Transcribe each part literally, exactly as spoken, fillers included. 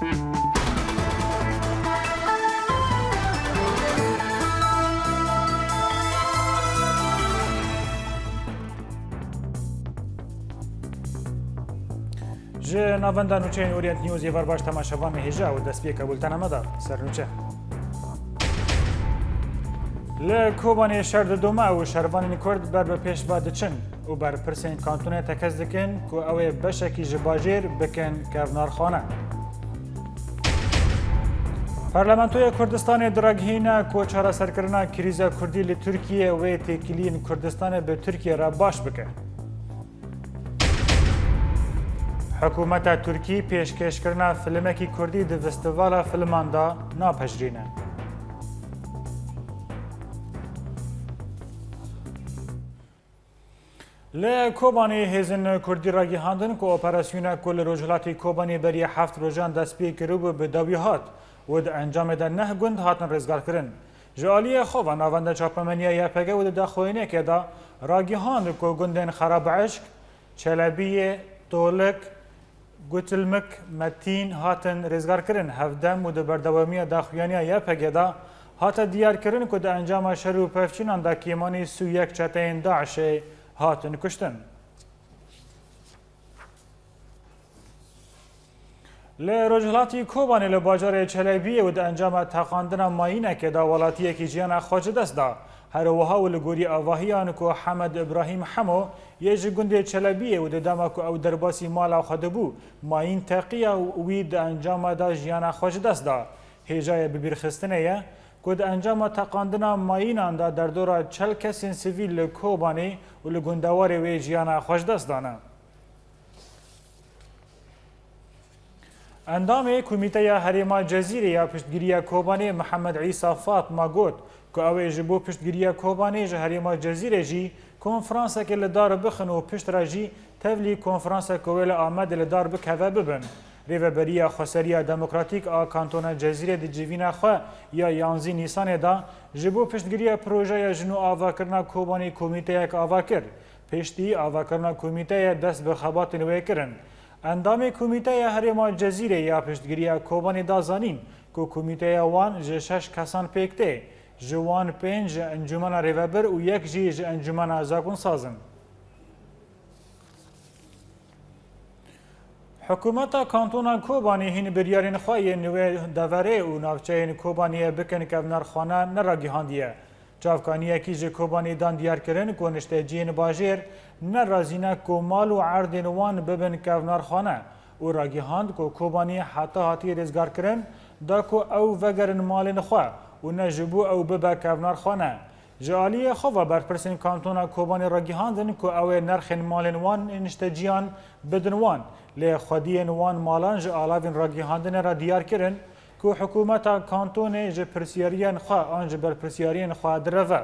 Ji navenda nûçeyên Orient News yê ver baş temaşevanê hêja û destpêka bultena me de sernûçe. Li Kobanê şer didome û şervanên Kurd ber bi pêş ve diçin û berpirsên kantonê tekez dikin ku ew ê beşekî ji bajêr bikin kevnarxane. Parlamentoya Kurdistanê diragihîne ku çareserkirina krîza Kurdî li Tirkiye wê têkiliyên Kurdistanê bi Tirkiye re baş bike. Hikûmeta Tirkî pêşkêşkirina filimekî Kurdî di festîvala filiman de napejirîne. Li Kobanê hêzên Kurdî ragihandin ku operasyona ku li rojhilatê Kobanê beriya heft rojan dest pê kiribû bi dawî hat û di encamê de neh gund hatin rêzgarkirin. Ji aliyê xwe ve navenda çapemeniya Y P G û di daxuyaniyekê de ragihand ku gundên Xerabişk, Çelebiyê, Tolik, Gutilmik, Metîn hatin rêzgarkirin. Hevdem û di berdewamiya daxuyaniya Y P G de hate diyarkirin ku di encama şer û pevçûnan de kêmanî sî û yek çeteyên DAIŞê hatin kuştin. Li rojhilatî Kobanê li bajarê Çelebiyê û di encama teqandina mayînekê de welatiyekî jiyana xwe ji dest da. Her wiha û li gorî avahiyan ku Hemed Îbrahîm Hemo yê ji gundê Çelebiyê û di dema ku ew derbasî mala xwe dibû, mayîn teqiya û wî di encama de jiyana xwe ji dest da. Hêjayê bibîrxistinê ye ku di encama teqandina mayînan de derdora çel kesên sivîl li Kobanê û li gundewarê wê jiyana xwe ji dest dane. Endamê Komîteya Herêma Cezîrê ya Piştgiriya Kobanê Mihemed Îsa Fatma got ku ew ê ji bo piştgiriya Kobanê ji Herêma Cezîrê jî konferansekê li dar bixin û piştre jî tevlî konferansek ku wê li Amedê li dar bikeve bibin. Rêveberiya Xweseriya Demokratîk a Kantona Cezîrê di civîna xwe ya yanzî Nîsanê de ji bo piştgiriya projeya jin û avakirina Kobanê komîteyek ava kir. Piştî avakirina komîteyê dest bi xebatên wê kirin. Endamê Komîteya Herêma Cezîrê ya Piştgiriya Kobanê da zanîn ku komîteya wan ji şeş kesan pêk tê. Ji wan pênc ji Encûmena Rêvebir û yek jî ji Encûmena Zakonsaz in. Hikûmeta Kantona Kobanê hîn biryarên xwe yên wê deverê û navçeyên Kobaniyê bikin kevnarxane neragihandiye. Çavkaniyekî ji Kobanê dan diyarkirin ku nişteciyên bajêr ne razî ne ku mal û erdên wan bibin kevnarxane û ragihand ku Kobanî heta hatî rêzgarkirin da ku ew vegerin malên xwe û ne ji bo ew bibe kevnarxane. Ji aliyê xwe ve berpirsên Kantona Kobanê ragihandin ku ew ê nerxên malên wan ên nişteciyan bidin wan, lê xwediyên wan malan ji alavên ragihandinê re diyar kirin ku hikûmeta kantonê ji pirsiyariyên xwe an ji berpirsiyariyên xwe direve.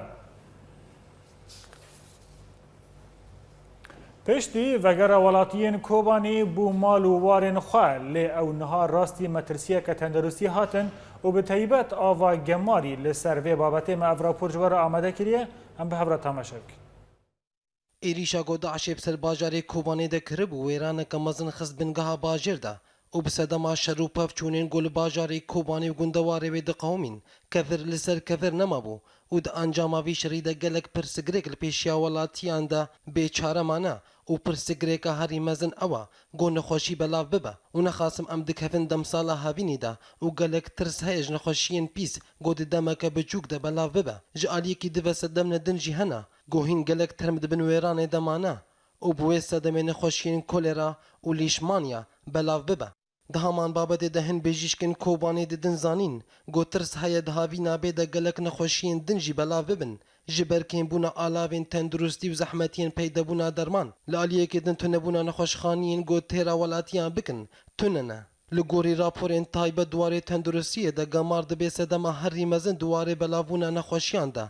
Piştî vegera welatiyên Kobanî bû mal û warên xwe, lê ew niha rastî metirsiyeke tenduristî hatin û bi taybet ava gemarî. Li ser vê babetê me ev rapor ji we re amade kiriye, em bi hev re temaşe bikin. Êrîşa ku DAIŞê bi ser bajarê Kobanê de kiribû, wêraneke mezin xist bingeha bajêr de û bi sedema şer û pevçûnên ku li bajarê Kobanê û gundewarê wê diqewimîn, kevir li ser kevir nemabû û di encama vî şerî de gelek pirsgirêk li pêşiya welatiyan de bê çare mane û pirsgirêka herî mezin ew e ku nexweşî belav bibe û nexasim em dikevin demsala hevînî de û gelek tirs heye ji nexweşiyên pîs ku di demeke biçûk de belav bibe. Ji aliyekî dive sedemên din jî hene ku hîn gelek term di bin wêranê de mane û bi wê sedemê nexweşiyên kolera û lîşmaniya belav bibe. Di heman babetê de hin bijîşkên Kobanê didin zanîn ku tirs heye di havîna bê de gelek nexweşiyên din jî belav bibin, ji ber kêmbûna alavên tenduristî û zehmetiyên peydebûna derman. Li aliyekê din tunebûna nexweşxaniyên ku têra welatiyan bikin tune ne. Li gorî raporên taybet di warê tenduristiyê de gemar dibe sedema herî mezin di warê belavbûna nexweşiyan de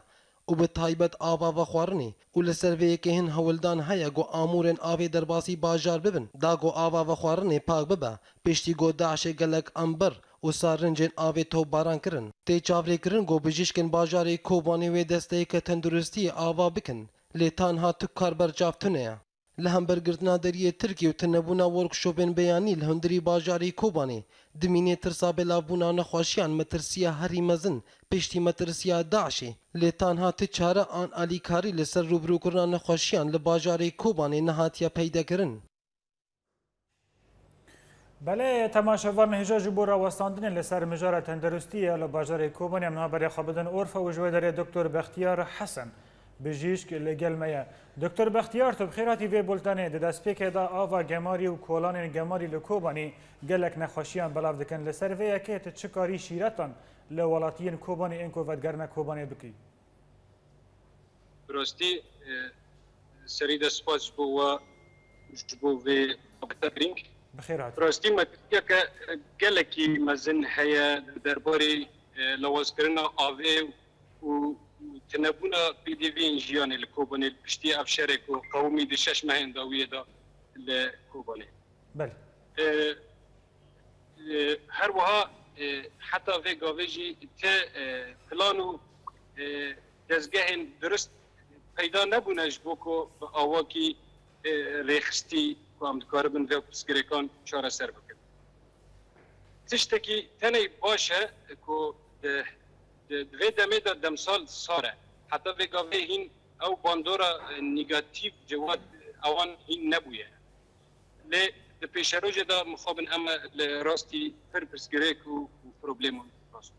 û bi taybet ava vexwarinê û li ser vê yekê hin hewldan heye ku amûrên avê derbasî bajar bibin, da ku ava vexwarinê pak bibe, piştî ku DAIŞê gelek ember û sarincên avê topbaran kirin. Tê çavrêkirin ku bijîşkên bajarê Kobanê wê desteyeke tenduristiyê ava bikin, lê tanha tu kar ber çav tune ye. Li hember girtina deriyê Tirkiyê û tunebûna workshopên beyanî li hundirî bajarê Kobanê, dimînê tirsa belavbûna nexweşiyan metirsiya herî mezin piştî metirsiya DAIŞê, lê tanha ti çare an alîkarî li ser rûbirûkirina nexweşiyan li bajarê Kobanê nehatiye peydekirin. Belê, temaşevan, hêja ji bo rawestandinê li ser mijara tenderustiyê ya li bajarê Kobanê em niha berê xwe bidin Orfa û ji wê derê Doktor Bextiyar Hesen, bijîşk, li gel me ye. Doktor Bextiyar, tu bi xêr hatî vê bultenê. Di destpêkê de ava gemarî û kolanên gemarî li Kobanê gelek nexweşiyan belav dikin. Li ser vê yekê tu çi karî şîretan li welatiyên Kobanê ên ku vedigerne Kobanê bikî? Bi rastî, e, serî de spas ji bo we, ji bo vê babeta girîng. Bi xêr hatî. Bi rastî me dîtiye ke, e, gelekî mezin heye li derbarê, e, lawazkirina avê û, û tunebûna pêdiviyên jiyanê li Kobanê li piştî ev şerê ku qewimî di şeş mehên dawiyê de li Kobanê. Belê. E, e, her wiha, e, heta vê gavê jî ti, e, plan û, e, dezgehên dirust peyda nebûne ji bo ku bi awakî, e, rêxistî ku em dikaribin vê pirsgirêkan çareser bikin. Tiştekî tenê baş e ku di, di, di vê demê de demsal sar e. Heta vê gavê hîn ew bandora, e, negatîf ji wan, ewan hîn nebûye. Lê di pêşerojê de mixabin em li rastî pir pirsgirêk û, û probleman rast.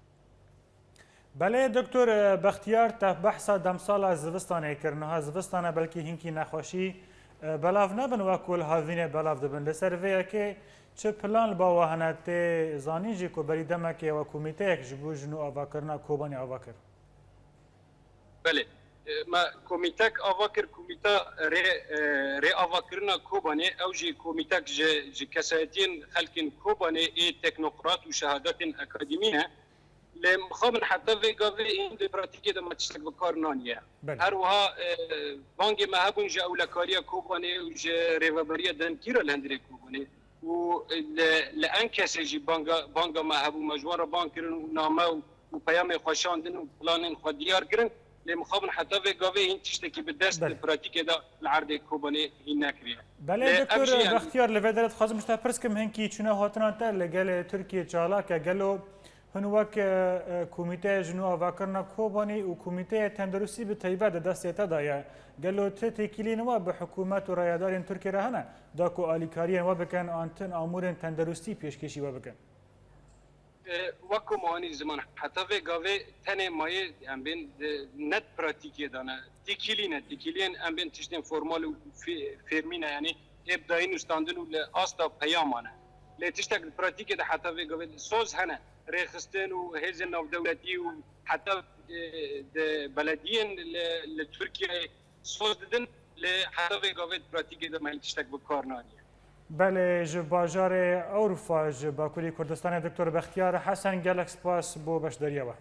Belê, Doktor, e, Bextiyar, te behsa demsala zivistanê kir. Niha zivistan e, belkî hinkî nexweşî, e, belav nebin wek ku li havînê belav dibin. Li ser vê yekê çi plan li ba we hene? Tê zanîn jî ku berî demekê we komîteyek ji bo jin û avakirina Kobanê ava kir. Belê. E, me komîtek ava kir, komîta rê, e, rê avakirina Kobanê, ew jî komîtek ji, ji kesayetiyên xelkên Kobanê ê teknokrat û şehadatên akademî ne. Lê mixabin heta vê gavê hîn di pratîkê de me tiştek bi kar naniye. Belê. Her wiha, e, bangê me hebûn ji ewlekariya Kobanê û ji rêveberiya dengkî re li hundirê Kobanê. Û li, li en kesê jî banga, banga me hebû, me ji wan re bang kirin û name û, û peyamê xwe şandin û planên xwe diyar kirin. Lê mixabin heta vê gavê hîn tiştekî bi dest Belê. Di pratîkê de li erdê Kobanê hîn nekiriye. Belê, Lê ev Doktor jî, yanî, Bextiyar, li vê derê dixwazim ji te pirs kim, hinkî çûna hatina te li gelê Tirkiyê çalak e. Gelo Hûn wek, e, e, Komîteya Jin û Avakirina Kobanî û Komîteya Tendirustî bi teybet di destê te de ye. Gelo ti têkiliyên we bi hikûmet û rayedarên Tirkiyê re hene, da ku alîkariyên we bikin an tin amûrên tendirustî pêşkêşî we bikin? E, wek ku me anî ziman, heta vê gavê tenê mayê em bên di net pratîkê de ne. Têkilî ne, têkiliyên em bên tiştên formal û fê-, fêrmî ne, yanî ê bi dayîn û standin û li asta peyaman e. Lê tiştek di pratîkê de heta vê gavê soz hene. Rêxistin û hêzên navdewletî û heta, e, di belediyên li, li Tirkiyeyê soz didin, lê heta vê gavê di pratîkê de me hîn tiştek bi kar naniye. Belê, ji bajarê Ewropa ji Bakurê Kurdistanê Doktor Bextiyar Hesen, gelek spas bo beşdariya we.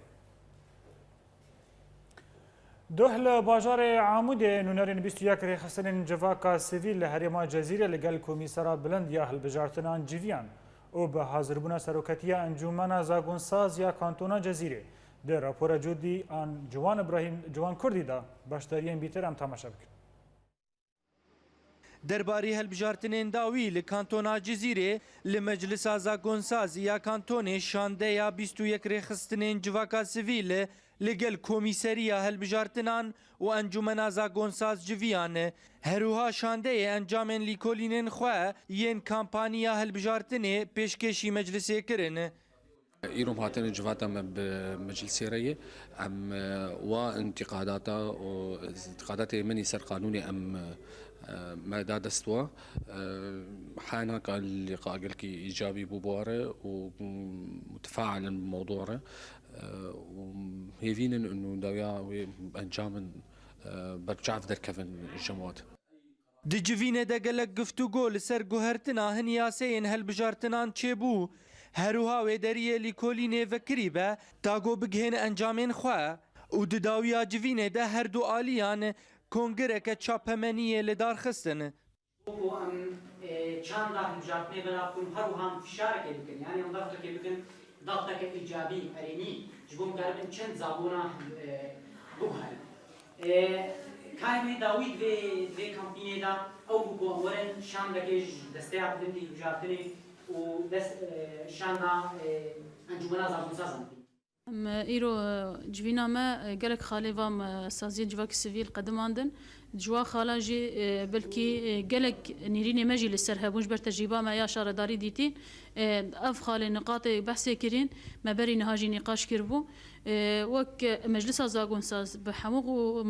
Duh li bajarê Amûdê nûnerên bîst û yek rêxistinên civaka sivîl li herêma Cezîrê li gel Komîsera Bilind ya Hilbijartinan civiyan û bi hazirbûna Seroketiya Encûmena Zagonsaz ya Kantona Cezîrê di rapora cûdî an Ciwan Îbrahîm, Ciwan Kurdî de beşdariyên bîtir em temaşe bikin. Derbarî hilbijartinên dawî li Kantona Cizîrê li Meclisa Zagonsazî ya Kantonê şandeya bîst û yek rêxistinên civaka sivîl li gel Komîseriya Hilbijartinan û Encûmena Zagonsaz civiyan. Herwiha şandeyê encamên lîkolînên xwe yên kampaniya hilbijartinê pêşkêşî meclisê kirin. Îro em hatine civata me bi meclisê re ye. Em, e, wa întîqadata û întîqadatê min î ser qanûnê em, e, me da dest wa. E, hena ka lîqa gelkî îcabî bû bo re û, mm, mutefailen bi mewdû re. E, û hêvînin û dawiya wê encamin, e, berçav derkevin ji cemaat. Di civînê de gelek giftûgo li ser guhertina hin yaseyên hilbijartinan çêbû. Herwiha wê deriyê lîkolînê vekirî be, ta ku bigihên encamên xwe û di dawiya civînê de her du aliyan kongreke çapemeniyê li dar xistin. Ku em, e, çanda hilbijartinê belav bikin, her wiha em fişarekê bikin. Yanî em daxtekê bikin, daxteke îcabî, erênî, ji bo em karibin çend zabûna, e, biguherin. E, Karê me dawî di vê, di vê kampînê de ew bû ku em werin şandekê ji desteya bilind ê hilbijartinê û dest, e, şanda, e, Encûmena Zarokosazan bikin. Em, e, îro, e, civîna me, e, gelek xalê va me saziyên civakî sivîl qedimandin. Ji wan xalan jî, e, belkî, e, gelek nêrînê me jî li ser hebûn ji ber tecrîba me ya şaredarî dîtîn. E, ev xalê niqatê behsê kirîn, me berî niha jî nîqaş kiribû. E, wek Meclisa Zagonsaz bi hemû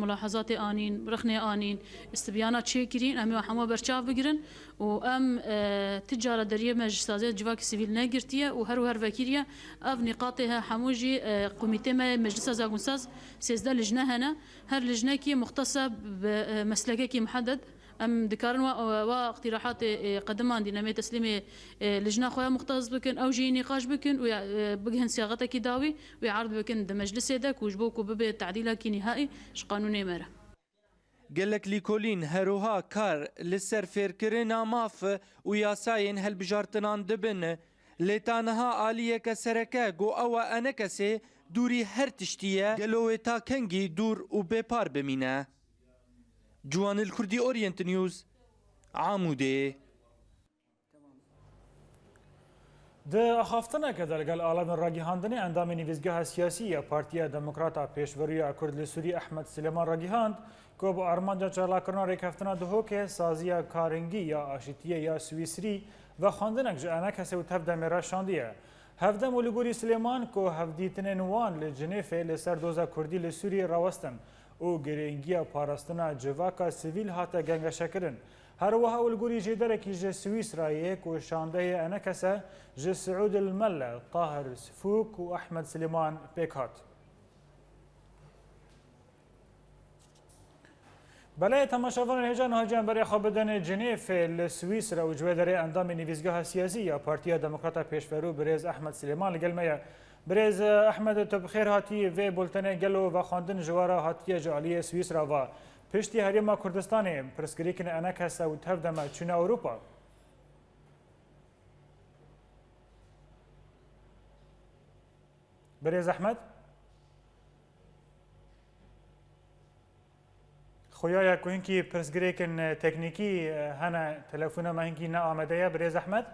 mulahazatê anîn, rexnê anîn, istibyana çêkirîn, em ê hemû berçav bigirin û em, e, ti cara deriyê me ji saziyê civakî sivîl negirtiye û her û her vekiriye. Ev nîqatê he hemû jî, e, komîtê me yê Meclisa Zagonsaz sêzdeh lijne hene. Her lijnekî muxtese bi, e, meslekekî muhedded. Em dikarin wa, wa îqtîrahatê, e, qedimandîn, em ê teslîmê, e, lijna xwe ya muxtes bikin, ew jî nîqaş bikin û ya, e, bigihin sîyaxetekî dawî û ya erd bikin di meclisê de ku ji bo ku bibe tedîlekî nîhaî ji qanûnê me re. Gelek lîkolîn her wiha kar li ser fêrkirina maf û yasayên hilbijartinan dibin. Lê ta niha aliyeke sereke ku ew e enekesê dûrî her tiştî ye, gelo wê ta kengî dûr û bêpar bimîne? Ciwanil Kurdî, Orient News, Amûdê. Di axaftineke de li gel alemên ragihandinê endamê Nivîzgeha Siyasî ya Partiya Demokrata Pêşverû ya Kurd li Sûrî Ehmed Silêman ragihand ku bi armanca çalakirina rêkeftina Duhokê saziya karingî ya aşîtiyê ya Swîsrî vexwendinek ji enekesê û tevdemê re şandiye. Hevdem û li gorî Silêman ku hevdîtinên wan li Cinêfê li ser doza Kurdî li Sûrî rawestin û girîngiya parastina civaka sivîl hate gengeşekirin. Her wiha û li gorî jêderekî ji Swîsrayê ku şandeyê enekese ji Siûd el Melle, Tahir Sifûk û Ehmed Silêman pêk hat. Belê, temaşevanên hêja niha em berê xwe bidin Cinêfê li Swîsra û ji wê derê endamê Nivîzgeha Siyasî ya Partiya Demokrata Pêşverû birêz Ehmed Silêman li gel me ye. Birêz Ehmed, tu bi xêr hatî vê bultenê, gelo vexwendin ji we re hatiye ji aliyê Swîsra ve? Piştî Herêma Kurdistanê pirsgirêkên enekese û tevdeme çûne Ewropa? Birêz Ehmed? Xuya ye ku hinkî pirsgirêkên teknîkî hene, telefona me hinkî ne amade ye, birêz Ehmed.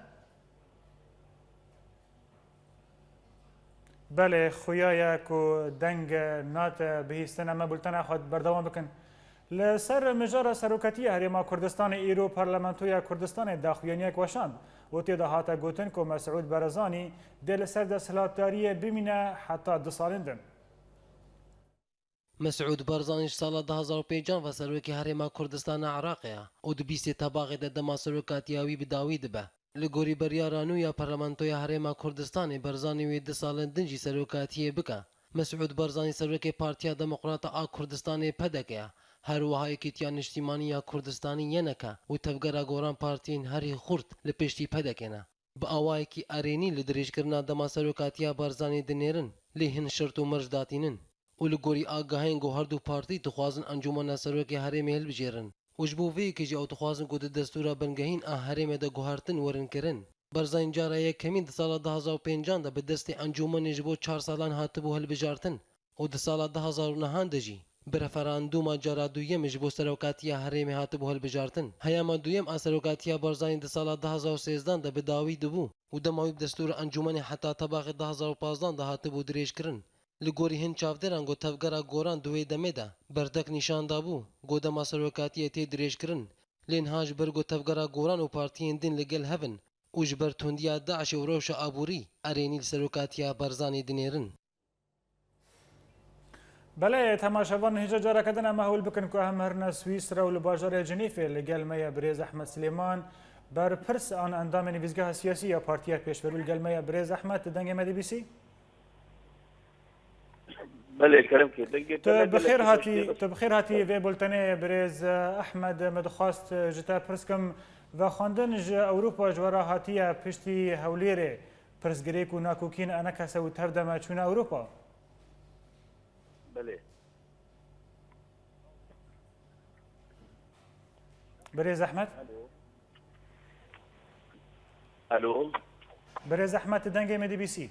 Belê, xuya ye ku deng nate bihîstin, em ê bultena xwe berdewam bikin. Li ser mijara serokatiya Herêma Kurdistanê îro Parlamentoya Kurdistanê daxuyaniyek weşand û tê de hate gotin ku Mesûd Barzanî dê li ser desthilatdariyê bimîne heta du salên din. Mesûd Barzanî ji sala du hazar û pêncan ve serokê Herêma Kurdistana Iraqê ye û di bîstê Tebaxê de dema serokatiya wî bi dawî dibe. Li gorî biryara nû ya Parlamentoya Herêma Kurdistanê, Barzanî wê du salên din jî serokatiyê bike. Mesûd Barzanî serokê Partiya Demokrata a Kurdistanê, P D K, ye. Her wiha Yekîtiya Niştîmanî ya Kurdistanê, Y N K, û Tevgera Goran partiyên herî xurt li pêşî P D K ne. Bi awayekî erênî li dirêjkirina dema serokatiya Barzanî dinêrin, lê hin şert û merc datînin. Û li gorî agahiyên ku her du partî dixwazin Encûmena Serokê Herêmê hilbijêrin. Û ji bo vê yekê jî ew dixwazin ku di destûra bingehîn a herêmê de guhertin werin kirin. Barzanî cara yekemîn di sala du hazar û pêncan de bi destê Encûmenê ji bo çar salan hatibû hilbijartin û di sala du hazar û nehan de jî bi referandûma cara duyemê ji bo serokatiya herêmê hatibû hilbijartin. Heyama duyem a serokatiya Barzanî di sala du hazar û sêzdan de bi dawî dibû û dema wî bi destûra Encûmenê heta Tebaxê du hazar û pazdan de hatibû dirêjkirin. Li gorî hin çavdêran ku tevgera Goran di wê demê de berdek nîşan dabû, ku dema serokatiyê tê dirêjkirin, lê niha ji ber ku tevgera Goran û partiyên din li gel hev in û ji ber tundiya DAIŞê û rewşa aborî, erênî li serokatiya Barzanî dinêrin. Belê, temaşevan, hêja careke din em hewl bikin ku em herine Swîsra û li bajarê Cinîfê li gel me ye birêz Ehmed Silêman, berpirs an endamê Nivîzgeha Siyasî ya Partiya Pêşverû li gel me ye. Birêz Ehmed, tu dengê me dibîsî? Belê, kerem ke, dengê Tu te ne bi gelek xêr hoş hatî, diye. Tu bi xêr hatî vê bultenê, birêz Ehmed. Me dixwest ji te pirs kim, vexwendin ji Ewropa ji we re hatiye piştî Hewlêrê, pirsgirêk û nakokîn enekese û tevdeme çûne Ewropa? Belê. Birêz Ehmed? Alo. Alo. Birêz Ehmed, tu dengê me dibîsî?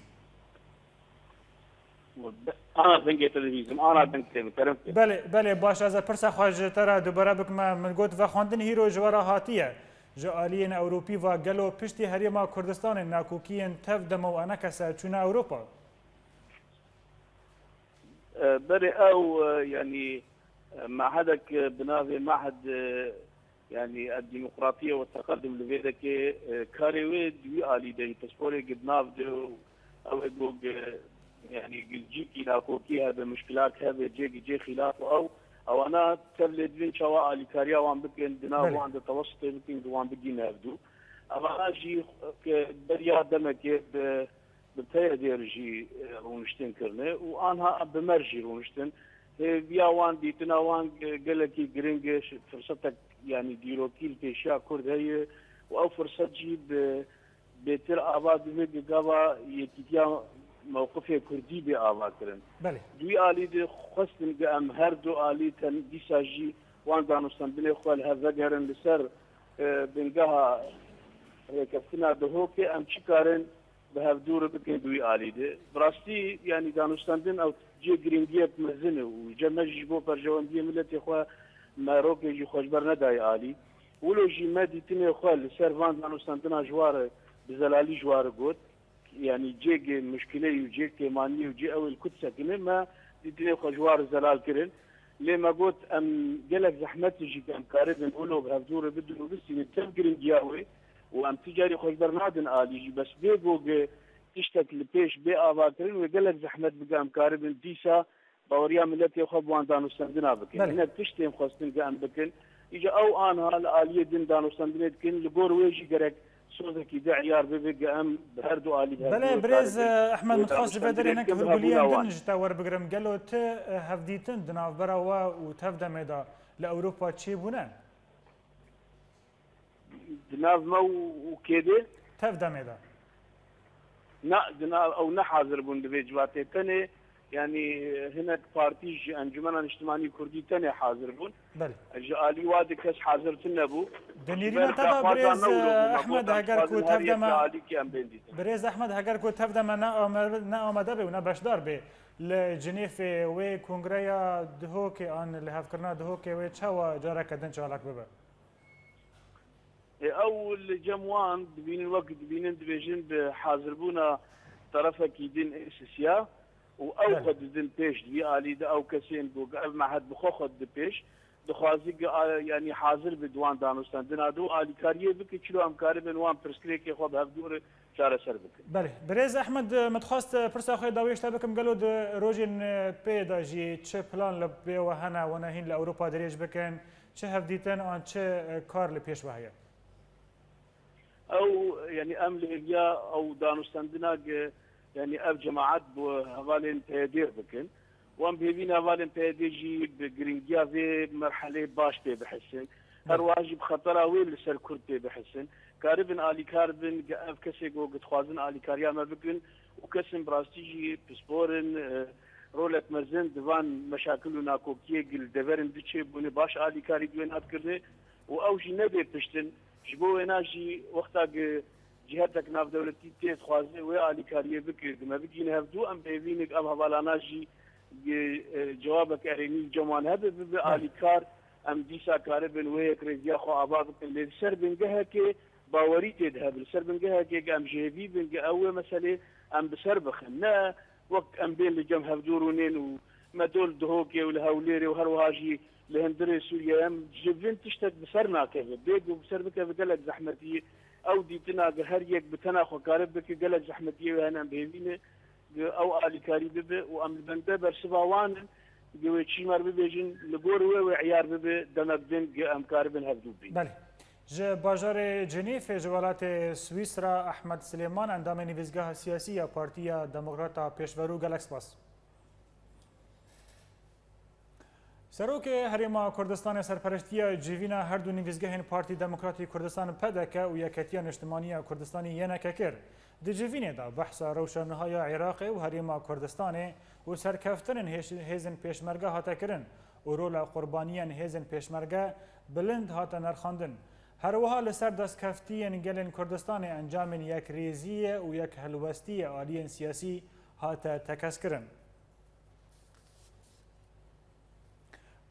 Be-, Ana dengê te dibîzim, ana deng tê min, kerem tê. Belê, belê, baş, ez ê pirsa xwe ji te re dubare bikime. Min got, vexwendin hîro ji we re hatiye. Ji aliyên Ewropî ve gelo piştî Herêma Kurdistanê nakokiyên tev deme û enekese çûne Ewropa? E, berê ew, e, yanî, e, mehedek, e, bi navê Mehed, e, yanî, Demokratiye ve Teqedum li vê dekê, e, karê wê di wî alî de, pisporê gi di nav de û ew ê got, e, yanî, gilcîkî nakokî hebe, muşkilak hebe, cê gi cê xîlaf û ew, ewana tev lê divên çawa alîkariya wan bikin, di nav Belê. wan de tewesutê bikin, gi wan bigîne hevdû. Evana jî ke beriya demekê bi bi P Y D'ê re jî, e, rûniştin kirine û anha bi me re jî rûniştin. Hêviya wan, dîtina wan, e, gelekî giring e, ş-, firsetek, yanî dîrokî li pêşiya Kurd heye û ew firset jî bi bêtir ava dibe, bi gava yekîtiya mewqifê Kurdî bê ava kirin. Belê. Di wî alî de xwestin ku em her du alî ten dîsa jî wan danûstendinê xwe li hev vegerin li ser, e, bingeha rêkeftina Duhokê, em çi karin bi hevdû re bikin di wî alî de. Bi rastî, yanî danûstendin ew cihê girîngiyek mezin e û cem me jî ji bo perjewendiyê miletê xwe me rokê jî xwe ji ber nedaye alî. Wilo jî me dîtinê xwe li ser van danûstendina ji wa re bi zelalî ji wa re got. Yanî cihê muşkileyê û cihê kêmaniyê û cihê ew ê li ku disekine, me dîtinê xwe ji wa re zelal kirin. Lê me got, em gelek zehmet jî em karibin wilo bi hevdû re bidin û bistînin tev giringiya wê û em ti carî xwe ji ber nadin alî jî. Bes bê ku gi tiştek li pêş bê avakirin wê gelek zehmet bike em karibin dîsa baweriya miletê xwe bi wan danûstendina bikin. Belê. Hinek tişt tên xwestin ku em bikin. Îca ew anha li aliyê din danûstendinê dikin, li gor wê jî gerek sozekî di eyar bibe ku em bi her du alî bi hev Belê, birêz, e, Ehmed, min dixwest ji vê derê hinek hûrguliyên din ji te werbigirim. Gelo ti, e, hevdîtin di navbera we û tev demê de li Ewropa çêbûne? Di nav me û, û kê de? Tev demê de. Na, di nav, ew ne hazir bûn di vê civatê. Tenê, yanî, hinek partî ji Encumena Niştimanî Kurdî tenê hazir bûn. Belê. Ji alî wa de kes hazir tune bû. Di nêrîna te de, birêz, e, Ehmed, heger ku tev deme, birêz Ehmed, heger ku tev deme ne ame-, ne amade bê û ne beşdar bê li Cinêfê wê kongreya Duhokê an li hevkirina Duhokê wê çawa careke din çalak bibe? Ê, ew li cem wan dibînin, wek dibînin, dibêjin bi hazirbûna terefekî din ê sisiya û ew Belê. xwe didin pêş di vî alî de ew kesên ku ev mehed bi xwe xwe dide pêş, dixwazi ki, a, yanî hazir bi di wan danûstendina de û alîkariyê bike, çilo em karibin wan pirsgirêkê xwe bi hevdû re çareser bikin. Belê. Birêz Ehmed, min dixwest pirsa xwe dawiyê ji te bikim, gelo di rojên pê de jî çi plan li pê we hene, wana hîn li Ewropa dirêj bikin? Çi hevdîtin an çi, e, kar li pêş ve heye? Ew, yanî em li hêviya ew danûstendina ge, yanî ev cemaet bi hevalên P Y D bikin. Wan bi hêvî hevalên P Y D jî bi giringiya vê merhelê baş pê bihisin. Her Belê. wiha jî bi xetera wê li ser Kurd pê bihisin. Karibin alîkar bin, ge ev kesê ku dixwazin alîkariya me bikin û kesin bi rastî jî pispor in, e, rolek mezin di van meşakil û nakokiyê gi li deverin diçe bûne baş alîkarî di wê nat kirine û ew jî nebê piştin. Ji bo wêna jî wexta gi cihetek navdewletî tê dixwaze wê alîkariyê bike, gi me bigihîne hevdû, em bi hêvî ne ev hevalana jî gi, e, cewabek erênî li cem wan hebe, bibe Belê. alîkar, em dîsa karibin wê yekrêziya xwe ava bikin. Lê li ser bingehekê bawerî tê de hebe, li ser bingehekê gi em ji hêvî bin, gi ew wê meselê em bi ser bixin. Ne wek em bên li cem hevdû rûnên û me dol Duhokê û li Hewlêrê û her wiha jî li hundirê Sûriyeyê em ji vin tiştek bi ser nakeve. Bê ku bi ser bikeve gelek zehmetî ye. Ew dîtina gi her yek bi tena xwe karibe bike gelek zehmetiyê wê hene, em bi hêvî ne gi ew alîkarî bibe û em li bende bersiva wan in gi wê çîmer bibêjin, li gor wê wê eyar bibe, demek din gi em karibin hevdû bîn. Belê. Ji bajarê Cinîfê ji welatê Swîsra, Ehmed Silêman, endamê Nivîzgeha Siyasî ya Partiya Demokrata Pêşverû, gelek spas. Serokê Herêma Kurdistanê serperiştiya civîna her du nivîzgehên Partî Demokratî Kurdistan, P D K, û Yeketiya Niştimanî ya Kurdistanî, Y N K, kir. Di civînê de behsa rewşa niha ya Iraqê û Herêma Kurdistanê û serkeftinên hêş-, hêzên pêşmerge hate kirin û rola qurbaniyên hêzên pêşmerge bilind hate nirxandin. Her wiha li ser destkeftiyên gelên Kurdistanê encamên yekrêziyê û yekhelwestiyê aliyên siyasî hate tekez kirin.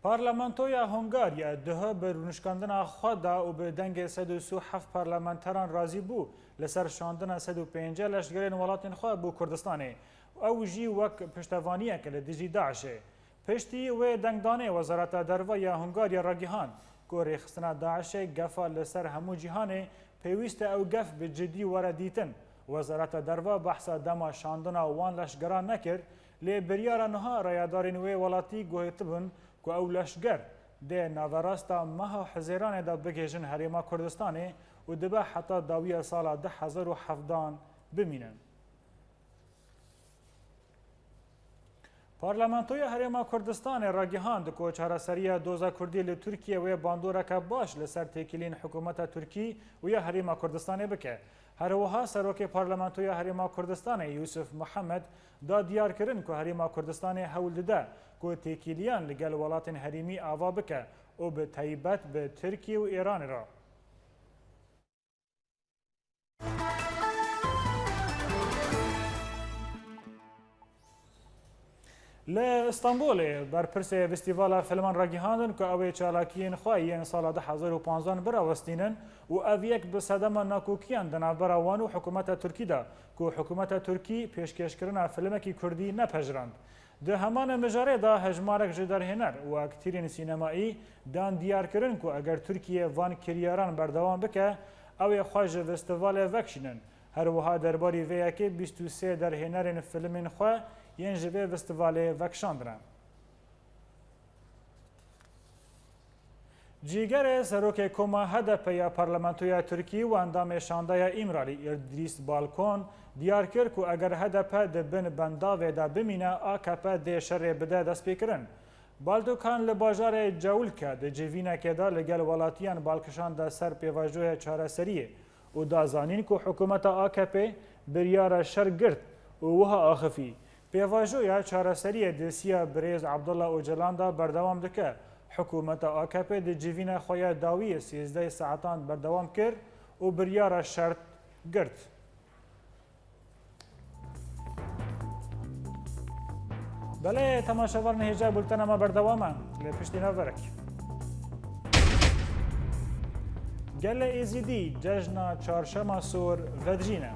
Parlamentoya Hungarya duha bi rûnişkandina xwe da û bi dengê sed û sî û heft parlamenteran razî bû li ser şandina sed û pêncî leşgerên welatên xwe bo Kurdistanê û ew jî wek piştevaniyeke li dijî DAIŞê. Piştî wê dengdanê Wezareta Derve ya Hungarya ragihand ku rêxistina DAIŞê gefa li ser hemû cîhanê pêwîst e ew gef bi cidî were dîtin. Wezareta Derve behsa dema şandina wan leşgeran nekir, lê biryara niha rayedarên wê welatî guhetibûn ku ew leşger dê naverasta meha Hizêranê de bigihîjin Herêma Kurdistanê û dibe heta dawiya sala du hezar û hevdehan bimînin. Parlamentoya Herêma Kurdistanê ragihand ku çareseriya doza Kurdî li Tirkiye wê bandoreke baş li ser têkiliyên hikûmeta Tirkî û ya Herêma Kurdistanê bike. Her wiha Serokê Parlamentoya Herêma Kurdistanê Yusuf Muhammed da diyarkirin ku Herêma Kurdistanê hewl dide ku têkiliyan li gel welatên herêmî ava bike û bi taybet bi Tirkiye û Îranê re. Li Stenbolê berpirsê Festîvala Filman ragihandin ku ew ê çalakiyên xwe yên sala du hezar û panzdan birawestînin û ev yek bi sedema nakokiyan di navbera wan û hikûmeta Tirkî de ku hikûmeta Tirkî pêşkêşkirina filmekî Kurdî nepejirand. Di heman mijarê de hejmarek ji derhêner û aktîrên sînemayî dan diyarkirin ku eger Tirkiye van kiryaran berdewam bike, ew ê xwe ji festîvalê vekişînin. Her wiha derbarî vê yekê bîst û sê derhênerên filmên xwe yên ji vê festîvalê vekişandine. Cîgerê serokê koma H D P ya Parlamentoya Tirkî û endamê Şandeya Îmralî Îdrîs Balkon diyar kir ku eger H D P di bin bendavê de bimîne, A K P dê şerê bide destpêkirin. Baldokan li bajarê Cewlke di civînekê de li gel welatiyan balkişan de ser pêvajoya çareseriyê û da zanîn ku hikûmeta A K P biryara şer girt û wiha axifî, pêvajoya çareseriyê di siya birêz Abdullah Ocalan de berdewam dike. Hikûmeta A K P di civîna xwe ya dawiyê sêzdeh saetan berdewam kir û biryara şert girt. Belê, temaşevan, hêja bultena me berdewam e. Lê piştî navberek. Gelê Êzidî cejna Çarşema Sor vedijîne.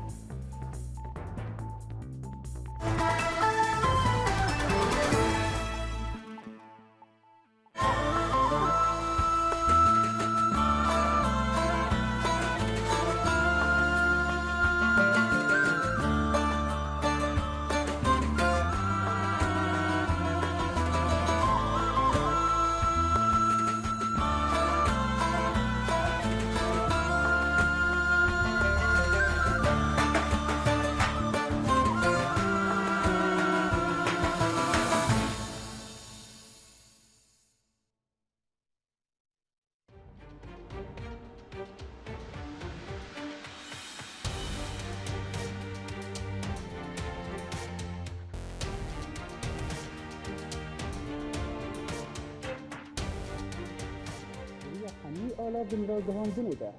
Di riya hemî ala vinragihandinê de.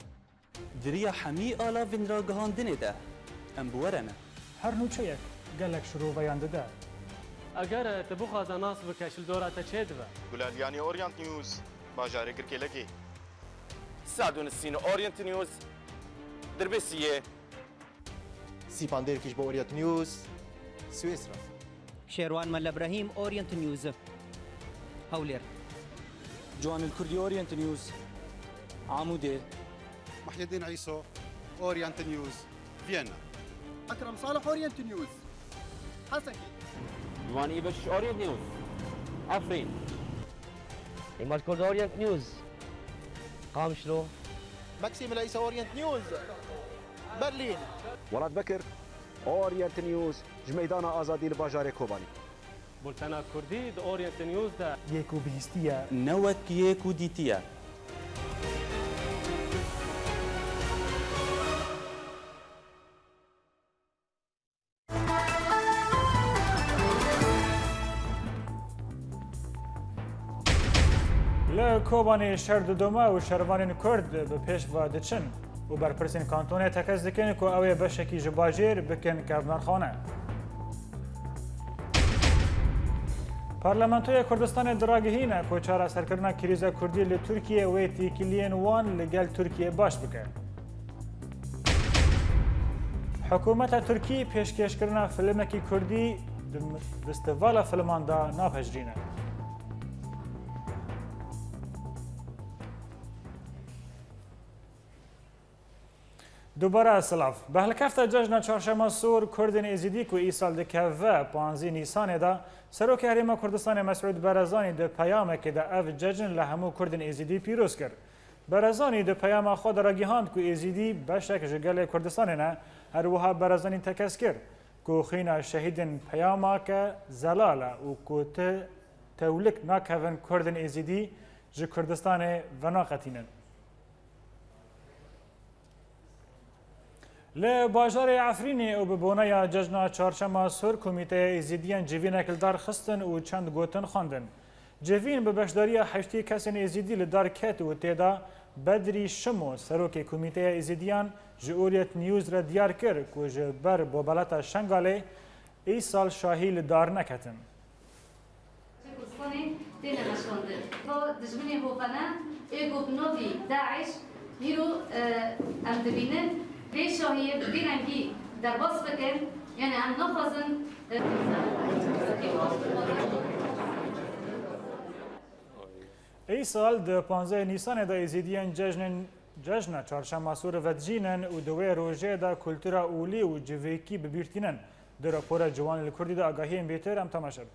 Di riya hemî ala vinragihandinê de. Em bi we re ne. Her nûçeyek gelek şiroveyan dide. Eger tu bixwaze nas bike, ji li dora te çê dibe. Gulaliyanî Orient News, bajarê Girkêlekê. Sadûnisîn Orient News, Dirbêsiyê. Sîpan Dêrkî ji bo Orient News, Swêsra. Şêrwan Mele Brahîm, Orient News, Hewlêr. Ciwanil Kurdî, Orient News, Amûdê. Muhyiddin Îso, Orient News, Viyana. Ekrem Salih, Orient News, Hesekê. Ciwanî Beşiş, Orient News, Efrîn. Îmad Kurd, Orient News, Qamişlo. Maksîm Leysa, Orient News, Berlîn. Welat Bekir, Orient News, ji Meydana Azadî li bajarê Kobanî. Bultena Kurdî di Orient News de. Yek û bihîstiye. Ne wek yek û dîtiye. Li Kobanê şer didome û şervanên Kurd bi pêş ve diçin û berpirsên kantonê tekez dikin ku ew ê beşekî ji bajêr bikin kevnarxane. Parlamentoya Kurdistanê diragihîne ku çareserkirina krîza Kurdî li Tirkiyê wê têkiliyên wan li gel Tirkiyê baş bike. Hikûmeta Tirkî pêşkêşkirina filimekî Kurdî di festîvala filiman de napejirîne. Dubare silav. Bi helkefta Cejna Çarşema Sor, Kurdên Êzidî ku îsal dikeve panzdeh Nîsanê de, Serokê Herêma Kurdistanê Mesûd Barzanî di peyamekê de ev cejn li hemû Kurdên Êzidî pîroz kir. Barzanî di peyama xwe de ragihand ku Êzidî beşek ji gelê Kurdistanê ne, her wiha Barzanî tekez kir ku xwîna şehîdên peyameke zelal e û ku ti tewlik nakevin Kurdên Êzidî ji Kurdistanê venaqetînin. Li bajarê Efrînê û bi boneya Cejna Çarşema Sor Komîteya Êzîdiyan civînek li dar xistin û çend gotin xwendin. Civîn bi beşdariya heştê kesên Êzîdî li dar ket û tê de Bedrî Şimo, serokê Komîteya Êzîdiyan, ji Orient News re diyar kir ku ji ber bobeleta Şengalê îsal şahî li dar neketin. Kurdistanê têne meşandin. Ka dijminê hovene ê ku bi navî DAIŞ hîro, e, em dibînin, vê şahiyê bi vî rengî derbas bikin, yani em naxwazin, e, Îsal di panzdeh Nîsanê de Êzîdiyên cejnên, cejna Çarşema Sor vedicînin û di wê rojê de kultura olî û civîkî bi bîr tînin. Di rapora Ciwanê li Kurdî de agahiyên bêtir em temaşe bikin.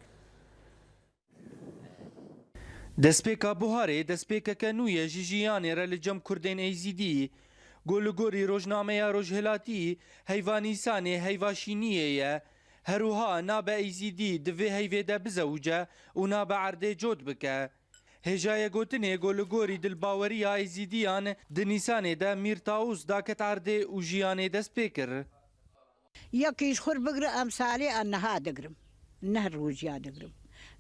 Destpêka buharê destpêkeke nû ye ji jiyanê re li cem Kurdên Êzîdî. Ku li gorî rojnameya Rojhilatî heyva Nîsanê heyva şîniyê ye. Her wiha nabe Êzîdî di vê heyvê de bizewice û nabe erdê cot bike. Hêjayê gotinê ku li gorî dilbaweriya Êzîdiyan di Nîsanê de Mîr Tawûs daket erdê û jiyanê dest pê kir. Yekî ji xwe bigire, em salê a niha digirim. Neh rojiya digirim.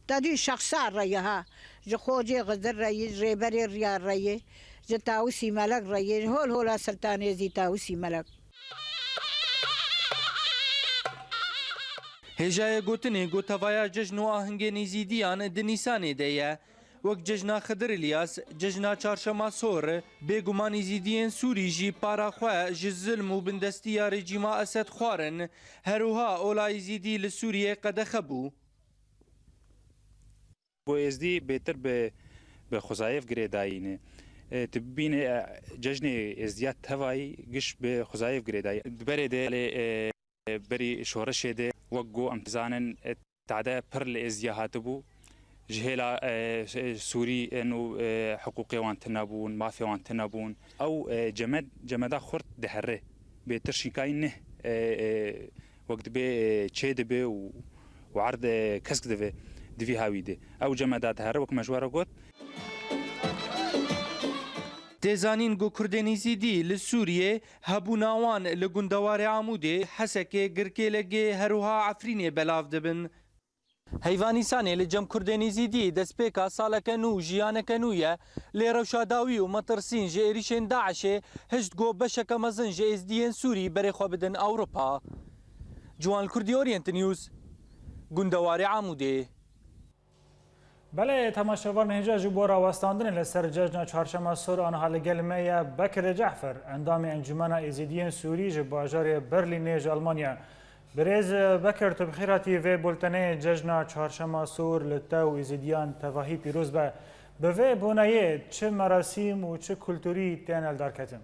Te dî şexsa re ye ha. Ji Xocê Xizir re ye, ji Rêberê Riya re ye, ji Tawusî Melek re ye, ji hol hola Siltanê zî Tawusî Melek. Hêjayê gotinê ku tevaya cejn û ahingên Êzîdiyan di Nîsanê de ye. Wek cejna Xidir Îlyas, cejna Çarşema Sor, bêguman Êzîdiyên Sûrî jî para xwe ji zilm û bindestiya rejîma Esed xwarin, her wiha ola Êzîdî li Sûriyê qedexe bû. Ku Êzdî bêtir bi, bi xwezayê ve girêdayî ne. E, tu bibîne, e, cejnê Êzdiya tevayî giş bi xwezayê ve girêdayî. Di berê de, e, berî şoreşê de, wek ku em dizanin, e, tade pir li Êzdiya hatibû. Ji hêla, e, Sûrî ên û, e, hiqûqê wan tune bûn, mafê wan tune bûn. Ew, e, cemed, cemeda xurt dihere. Bêtir şînkayî neh, e, e, wek dibe, e, çê dibe û, û erd, e, kesk dibe di vî hawî de. Ew cemeda dihere, wek me ji we re got. Tê zanîn ku Kurdên Êzîdî li Sûriyê hebûna wan li gundewarê Amûdê, Hesekê, Girkêlegê, her wiha Efrînê belav dibin. Heyva Nîsanê li cem Kurdên Êzîdî destpêka saleke nû, jiyaneke nû ye. Lê rewşa dawî û metirsîn ji êrîşên DAIŞê hişt ku beşeke mezin ji Êzdiyên Sûrî berê xwe bidin Ewropa. Ciwan Kurdî, Orient News, gundewarê Amûdê. Belê, temaşevan, hêja ji bo rawestandinê li ser cejna Çarşema Sor aniha li gel me ye Bekir Cefer, endamê Encûmena Êzîdiyên Sûrî ji bajarê Berlînê ji Almanya. Birêz Bekir, tu bi xêr hatî vê bultenê cejna Çarşema Sor li te û Êzîdiyan tevahî pîroz be. Bi vê boneyê çi merasîm û çi kulturî tên eldarketin?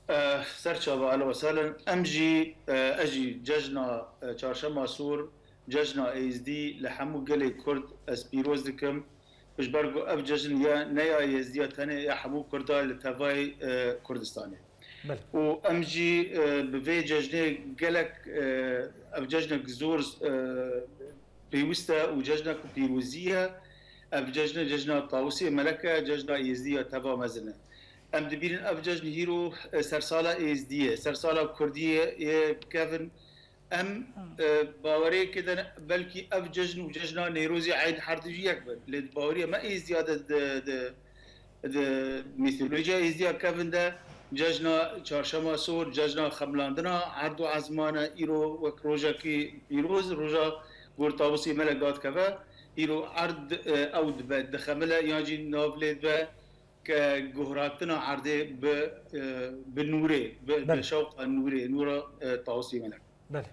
Eh, serçava, ehlen we sehlen. Em jî, eh, ez jî cejna, eh, Çarşema Sor, cejna Êzdî li hemû gelê Kurd ez pîroz dikim. Ji ber ku ev cejn ya, ne ya Êzdiya tenê, ya hemû Kurda li tevayê, eh, Kurdistanê. Belê. Û em jî, eh, bi vê cejnê gelek, eh, ev cejnek zor, eh, pêwist e û cejna ku pîrozî ye. Ev cejn, cejna Tawusê Melek e, cejna Êzdî ya teva mezin e. Em dibînin ev cejn hîro, e, sersala Êzdî ye, sersala Kurdiyê ye, kevin. Em, e, baweriyekê de ne, belkî ev cejn û cejna Nêrozê Eyd her du jî yek bin. Lê di baweriya me Êzdiya de, de, de, Di mîtolojiya Êzdiya kevin de cejna Çarşema Sor, cejna xemilandina erd û ezman e, îro wek rojekî pîroz, roja Gor tawusê me le gadkeve, îro erd, e, ew dibe, dixemile yan jî nav lê dibe ke guhratina erdê bi, e, bi nûrê, bi, bi Belê. şewqa nûrê, nûra, e, tawusê me le. Belê.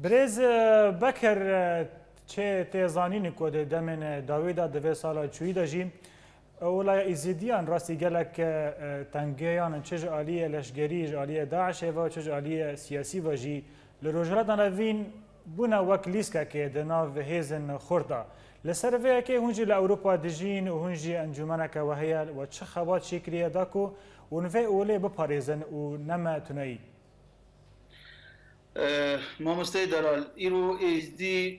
Birêz, e, Bekir, e, çê tê zanîn ku di demên, e, dawî de, di vê sala çûyî de jî, e, wilaya Êzîdiyan rastî gelek, e, e, tengeyan, çi ji aliyê leşgerî, ji aliyê DAIŞê ve, çi ji aliyê siyasî ve jî li Rojhilata Navîn bûne wek lîskekê di nav hêzên xurt de. Li ser vê yekê hûn jî li Ewropa dijîn û hûn jî encûmeneke we heye, we çi xebat jê kiriye da ku hûn vê olê biparêzin û neme tuneyî? Eh, mamosteyê delal, îro êzdî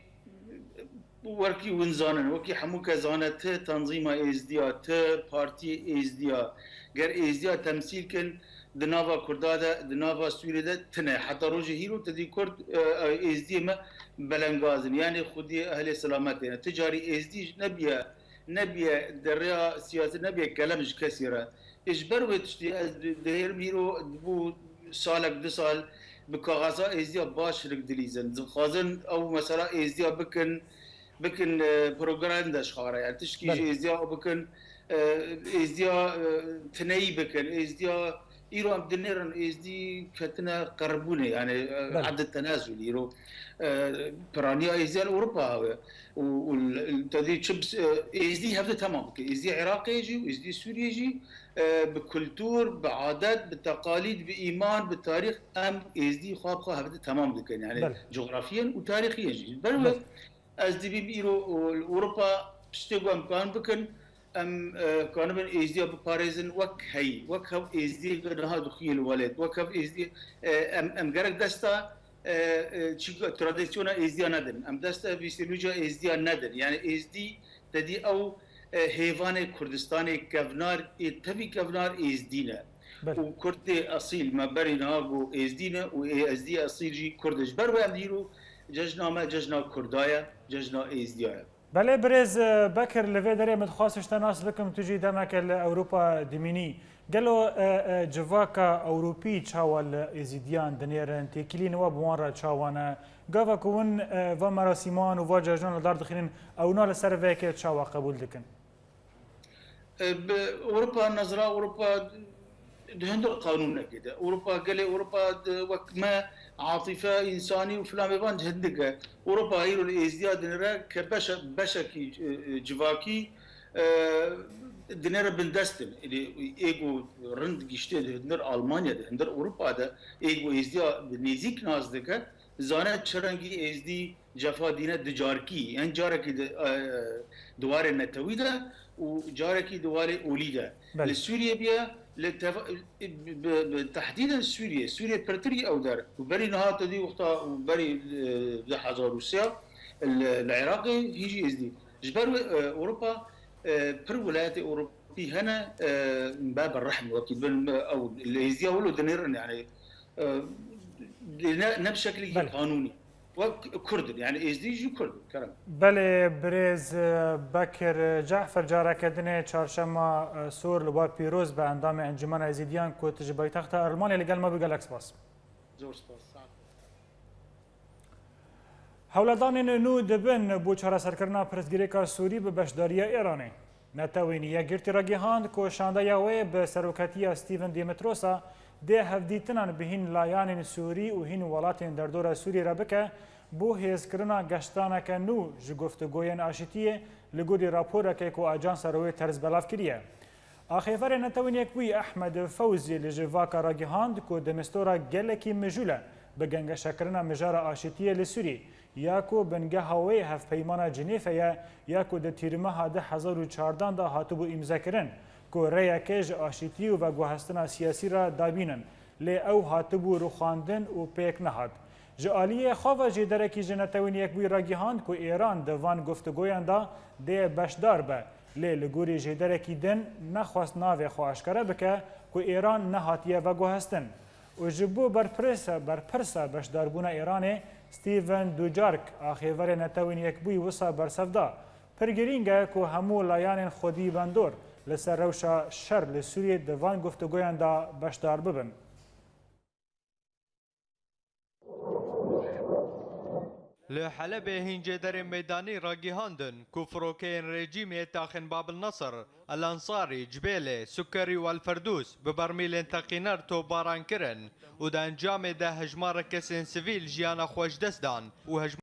wekî win zanin, wekî hemû kes zane, ti tanzîma êzdiya, ti partiyê êzdiya. Ger êzdiya temsîl kin, di nava Kurda de, di nava Sûriyê de tine. Heta rojê hîro te dî Kurd, eh, êzdiyê me belengaz in. Yanê xwediyê ehlê selametê ne. Ti carî êzdî nebiye, nebiye derya siyasî, nebiye kelem ji kesî re. Ê ji ber wê tiştî ez di-, dihêrim hîro bû salek, du sal bi kaxeza êzdiya baş hinek dilîzin. Dixwazin ew mesela êzdiya bikin, bikin, e, propaganda ji xwe re. Yani tişkî ji Belê. êzdiya bikin, e, êzdiya, e, tineyî bikin, êzdiya îro em dinêrin êzdî ketine qerbûnê, yani, e, Belê. ed tenazul îro, e, piraniya êzdiya li Ewropa hebe. Û, û l-, te dî çi bis-, e, êzdî hevde temam bike. Êzdî Iraqê jî û êzdî Sûriyê jî, e, bi kultur, bi adet, bi teqalîd, bi îman, bi tarîx em êzdî xwe bi xwe hevde temam dikin. Yani Belê. cografiyen û tarîxiyen jî. Ber Belê. ez dibîm îro û li Ewropa tiştê ku em kan bikin, em, e, kanibin êzdiya biparêzin wek heyî, wek hev êzdiyê ku niha dixuye li welêt, wek hev êzdiyê, e, em, em gerek desta, e, e, çi, tradisyona êzdiya nedin. Em desta vîstênûca êzdiya nedin. Yani êzdî te dî ew, e, hêvanê Kurdistanê kevnar, ê tevî kevnar êzdî ne. Belê. Û Kurdê esîl me berî niha got êzdî ne û ê êzdî esîl jî Kurd e. Ji ber wê em dî îro cejna me cejna Kurda ye, cejna êzdiya ye. Belê birêz, e, Bekir, li vê derê min dixwast ji te nas bikim, tu jî demeke li Ewropa dimînî. Gelo, e, e, civaka Ewropî çawa li Êzîdiyan dinêrin, têkiliyên we bi wan re çawa ne? Gava ku hûn, e, va merasîman û va cejnan li dar dixînin, ewna li ser vê yekê çawa qebûl dikin? E, bi Ewropa, nezra Ewropa di hundir qanûnekê de. Ewropa, gelê Ewropa di, wek me, atîfe, însanî û filan vê van di hundik e. Ewropa îro li êzdiya dinêre ke beşe-, beşekî, e, e, civakî, e, dinêre bindestin. Ê, ê ku rind giştê di hundir Almanya de, hundir Ewropa de, ê ku êzdiya bi nêzîk nas dike, zane çi rengî êzdî cefa dîne du carkî. Yan carekî di, e, di warê netewî de û carekî di warê olî de. Belê. Li Sûriyê biye, li teva-, bi, bi, bi tehdîdên Sûriyê, Sûriyê pirtirî ew der. Û berî niha te dî wexta û berî, e, du hezar û sê li, li Iraqê hî jî êzdî. Ji ber wê, e, Ewropa, e, pir welatê Ewropî hene, e, be bi rehm wekî bin, e, ew li êzdiya wilo dinêrin, yani, e, ne, ne bi şekilekî Belê. qanûnî. Wek Kurd in, yani êzdî jî Kurd in, kerem. Belê, birêz, e, Bekir, e, Cafer, careke dinê çarşema, e, sor li we pîroz be, endamê Encûmena Êzîdiyan ku tu ji paytexta Elmanyayê li gel me bû, gelek spas. Zor spas, saet. Hewledanên nû dibin bo çareserkirina pirsgirêka Sûrî bi beşdariya Îranê. Netewên Yekgirtî ragihand ku şandeya wê bi seroketiya Stephen Dimitrosa dê hevdîtinan bi hîn layanên Sûrî û hîn welatên derdora Sûriyê re bike bo hêzkirina geştraneke nû ji guftûgoyên aşitiyê, li gorî raporeke ku Ajansa Reuters belav kiriye. Axêverê Netewên Yekbûyî Ehmed Fewzî li civaka ragihand ku di mistora gelekî mijûl e bi gengeşekirina mijara aşitiyê li Sûrî, ya ku bingeha wê Hevpeymana Cinêfê ye, ya ku di tîrmeha du hezar û çardan de hatibû îmzekirin, ku rêyeke ji aşitî û veguhestina siyasî re dabînin, lê ew hatibû rûxandin û pêk nehat. Ji aliyê xwe ve jêderekî ji Netewên Yekbûyî re gihand ku Îran di van guftûgoyan de dê beşdar be, lê li gorî jêderekî din nexwest navê xwe aşkere bike ku Îran nehatiye veguhestin. Û ji bo berpirsa, berpirsa beşdarbûna Îranê, Stephen Dujarric, axêverê Netewên Yekbûyî, wisa bersiv da, pir girîng e ku hemû layanên xwedî bandor li ser rewşa şer li Sûriyê di van guftûgoyan de beşdar bibin. Li Helebê hîn cêderên meydanî ragihandin ku firokeyên rejîmê taxên Babil Nasir, El Ansarî, Cibêlê, Sukerî û El Ferdûs bi bermîlên teqîner topbaran kirin û di encamê de hejmarek kesên sivîl jiyana xwe ji dest dan û hejmarek